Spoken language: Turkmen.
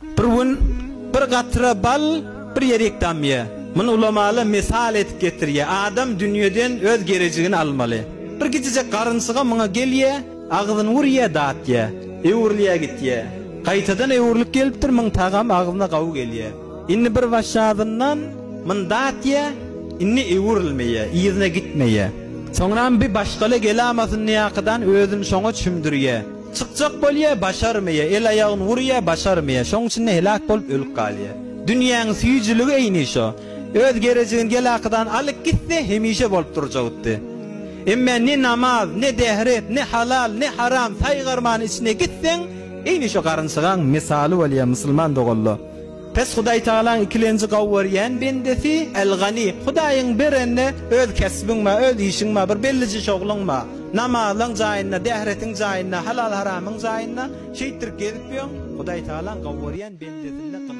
Bir gün bir gatra bal bir ýerik damýa. Muny ulamalar mysal edip getirýä. Adam dünýeden öz gerejigini almaly. Bir kiçijek garynçyga muňa gelýä, agzyny urýa, datýa. Öwrülýä gitýä. Gaýtadan öwrülip gelipdir, muň tagamy agzyna gawy gelýä. Indi bir başşazyndan muny datýa, indi öwrülmeýä, yzyna gitmeýä. Soňram bi başgala gelamasyndaýakydan özüni şoňa çümdürýä. Çykjak bolýa, başarmaýa, el-aýagyny urýa, başarmaýa, şoň içinde heläk bolup ölüp galýa. Dünýäň süýjüligi eýni şo. Öz gerejigini gelakydan alyp gitse, hemişe bolup durjagutdy. Emme ne namaz, ne dehret, ne halal, ne haram saýgarman içine gitseň, eýni şo garynçygaň mysaly bolýa musulman doganlar. Pes Hudaýtagalaň ikilenji gawwarýan bendesi El-Gani, Hudaýyň berenine öz kesbiň bar, öz işiň bar, bir bellije şogluň bar. Namazlaň jaýynda, dähretiň jaýynda, halal-haramyň jaýynda şeýtdirip gezip ýöň, Hudaýtagalaň gawwarýan bendesinde gylyr.